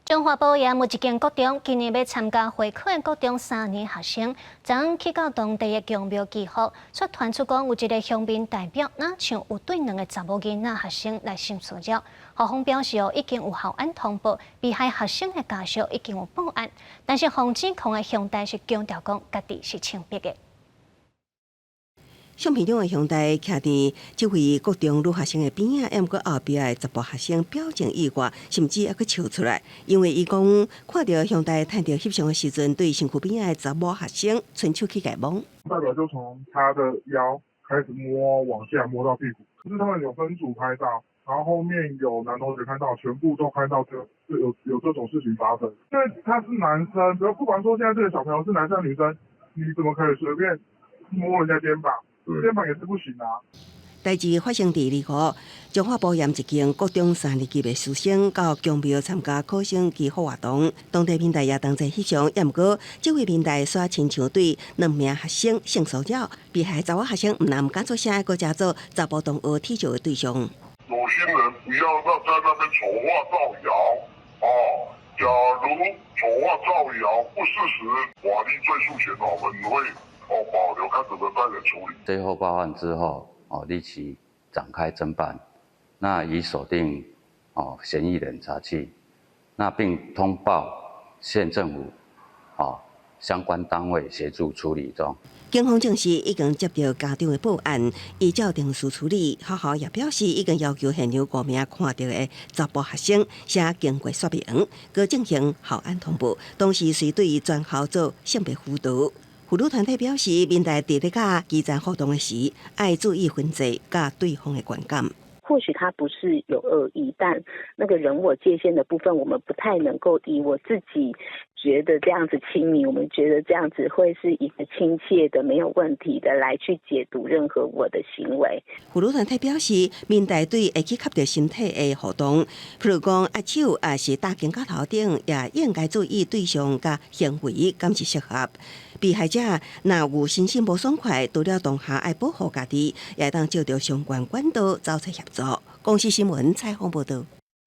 彰化埔盐有一間國中，今年欲參加會考的國中三年學生，昨昏去到當地的宮廟祈福，卻傳出講有一個鄉民代表，若像有對兩个查某囡仔學生來性騷擾。校方表示哦，已經有校安通報，被害學生的家屬已經有報案，但是予指控的鄉代是強調講，家己是清白的。相片中的鄉代徛佇這位國中女學生的邊仔，毋過後壁的查埔學生表情意外，甚至猶閣笑出來，因為伊講看著鄉代趁著翕相的時陣，對身軀邊仔的查某學生伸手去共摸。代表就從他的腰開始摸，往下摸到屁股。就是他們有分組拍照，然後後面有男同學看到，全部都看到這有這種事情發生。因為他是男生，不管說現在這個小朋友是男生女生，你怎麼可以隨便摸人家肩膀？肩膀也是不行啊。代誌發生佇25，彰化埔鹽一間國中三年級的師生到宮廟參加考生祈福活動，當地民代也同齊翕相。毋過，這位民代煞親像對兩名學生性騷擾，被害查某學生毋但毋敢出聲，閣成做查埔同學恥笑的對象。有心人不要在那邊醜化造謠啊！假如醜化造謠不事實，法律追訴權我們會保留，看怎麼帶人處理。最後報案之後，立即展開偵辦，那已鎖定嫌疑人查緝，那並通報縣政府相關單位協助處理中。警方證實已經接到家長的報案，依照程序處理。學校也表示已經要求現場五名看著的查埔學生寫經過說明，閣進行校安通報，同時隨對全校做性別輔導。婦女團體表示，民代佇咧佮基層互動的時，愛注意分際佮對方的觀感。或許他不是有惡意，但那個人我界限的部分，我們不太能夠以我自己覺得這樣子親密，我們覺得這樣子會是一個親切的、沒有問題的來去解讀任何我的行為。婦女團體表示，民代對會去吸著身體的互動，譬如講握手，抑是搭肩胛頭等，也應該注意對象佮行為敢是適合。被害者若有身心無爽快，除了當下愛保護家己，也會當藉著相關管道找揣協助。公視新聞採訪報導。